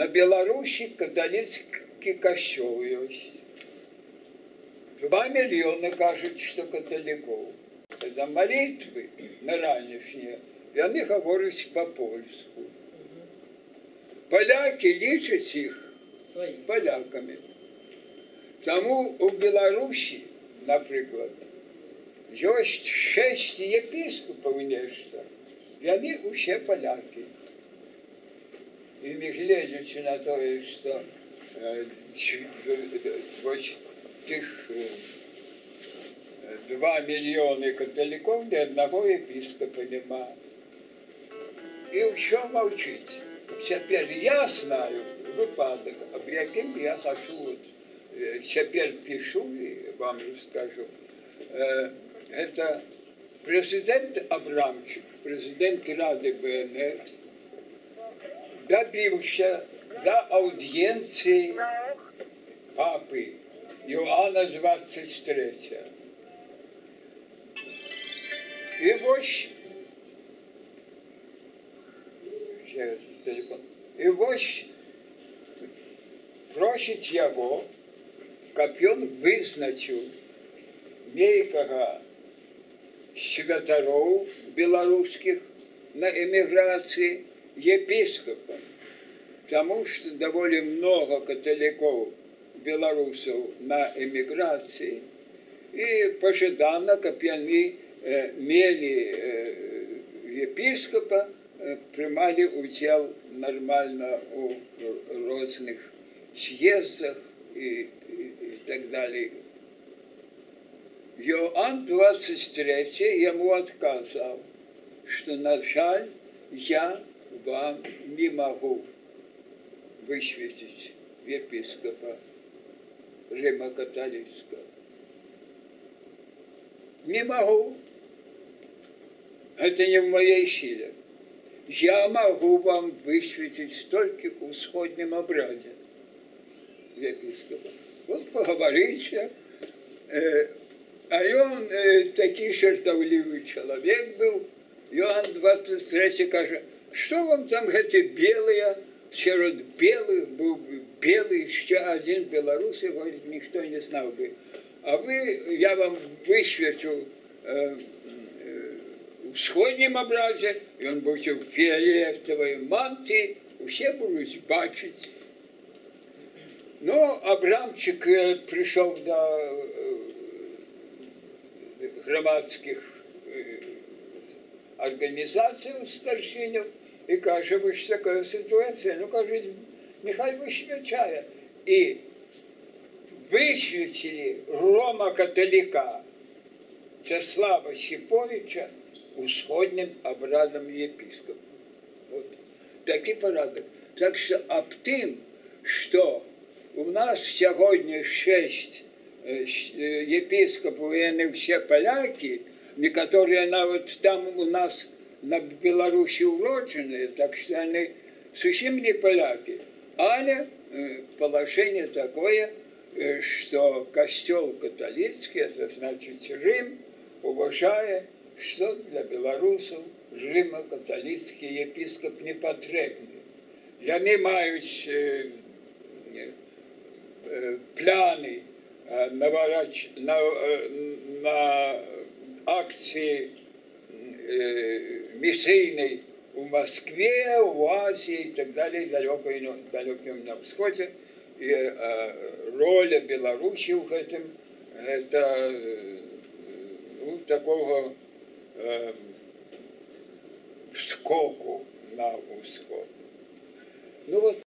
На Беларусі каталіцкі касцёл ёсць. 2 мільёны, кажуць, што каталікоў. За малітвы на ранішнія яны гавораць па-польску. Палякі лічаць іх палякамі. Таму у Беларусі, напрыклад, ёсць 6 епіскупаў нешта. Яны ўсе палякі. І не гледзячы на тое, што вось тых 2 мільёны каталікоў, ні аднаго епіскапа няма. І ўсё маўчыць. Цяпер я знаю выпадак, аб якім я хачу, вот, цяпер пішу і вам раскажу. Гэта прэзідэнт Абрамчык, прэзідэнт Рады БНР, дабіўся да аўдыенцыі папы Іоанна 23. І вось телефон. І вось просіць яго, каб ён вызначыў нейкага святароў беларускіх на эміграцыі епіскапам. Таму што даволі многа каталікоў беларусаў на эміграцыі, і пажадана, каб яны мелі епіскапа, прымалі удзел нармальна у розных з'ездах і так далей. Іоанн 23 яму адказаў, што, на жаль, я вам не магу высвеціць епіскапа Рыма-каталіцкага. Не магу. Гэта не ў маёй сіле. Я магу вам высветіць толькі ў усходнім абрадзе епіскапа. Вот пагаварыце. А ён такі жартаўлівы чалавек быў. Іоанн 23 кажа, што вам там гэты белыя, сярод белых быў белы яшчэ адзін беларус, яго ніхто не знаў бы. А вы, я вам высвечу у усходнім абрадзе, ён будзе ў фіялетавай мантыі, усе будуць бачыць. Ну, Абрамчык прыйшоў да грамадскіх арганізацый старшыняў і кажа, вы ж такая сітуацыя, ну, кажуць, няхай высвячае. І высвяцілі рома-каталіка Часлава Сіповіча усходнім абрадам епіскапа. Вот такі парадак. Так што аб тым, што у нас сягоння 6 епіскапаў, і яны ўсе палякі, некаторыя нават там у нас на Беларусі ўроджаныя, так што яны зусім не палякі. Але палажэнне такое, што касцёл каталіцкі, это значыць Рым, уважае, што для беларусаў рыма-каталіцкі епіскап не патрэбны. Яны маюць пляны на акцыі місійнай у Маскве, у Азіі і так далее, далёкім на ўсходзе. І роля Беларусі ў гэтым, гэта, ну, такога скоку на ўсход. Ну вот.